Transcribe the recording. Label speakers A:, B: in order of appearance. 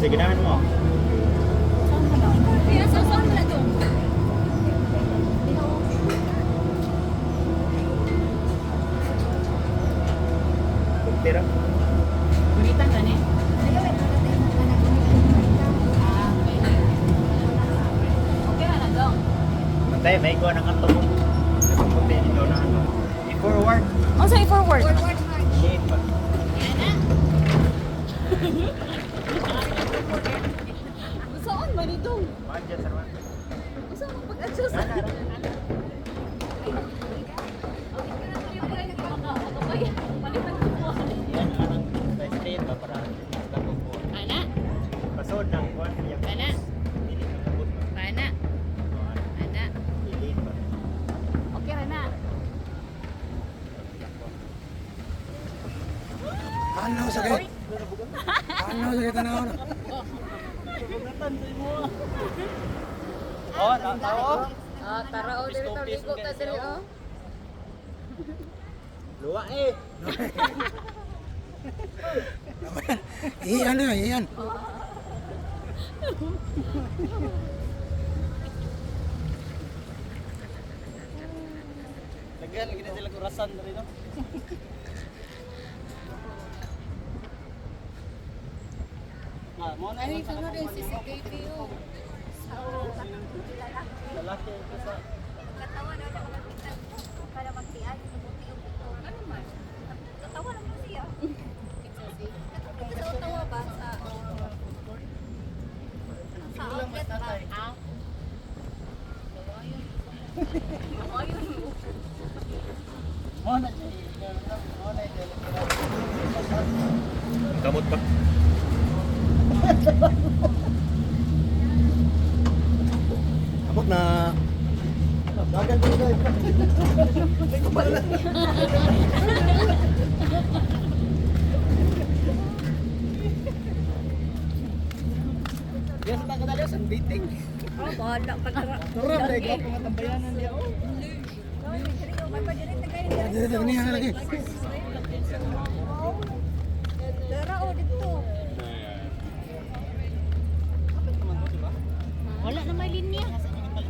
A: Sige ganahan mo.
B: Kaya sa saan mo na to?
A: Tira.
B: Gunitan ka ni? Ah, okay. Okay na dong.
A: Antay, may kuha ng kanto mo. Nagpupunti dito na ano. I-forward.
B: Unsa i-forward?
A: Liit ba?
B: Saan man itong?
A: Ma-adjust, sir, ma.
B: Unsa man pag-adjust?
A: Yan, anong sa straight ba para dakong po.
B: Ana,
A: Pasod ng kuha niya.
B: Ana.
A: Dili ka kabot ba?
B: ana, ana.
A: Liit ba?
B: Okay ra na.
C: Ano sakit? Ano sakit tanaw na?
A: Oh, tao.
B: Ah, tara o diri ta ligo ta diri o.
A: Luwa eh.
C: Iyan na, iyan.
A: Lagyan, lagi na sila kurasan na rin, no? Ah, mo na
B: Ay, sunod ang CCTV o.
A: Lalaki ito sa
D: Katawa na ako nakita para magtian, tumuti yung ito.
B: Ano man?
D: Katawa naman siya. Sa tawa ba sa outlet ba?
B: Ah. Ayun mo.
A: Mo na siya. Mo na siya. Kamot pa.
C: Abot na.
A: Bagal din guys. Yes, ta kadali sa dating.
D: Oh, bahala ka na.
A: Tara, pre, gwapo nga tambayanan niya. Oh.
C: Dito dito niya lagi.
D: Tara o dito.
B: Wala na may linya.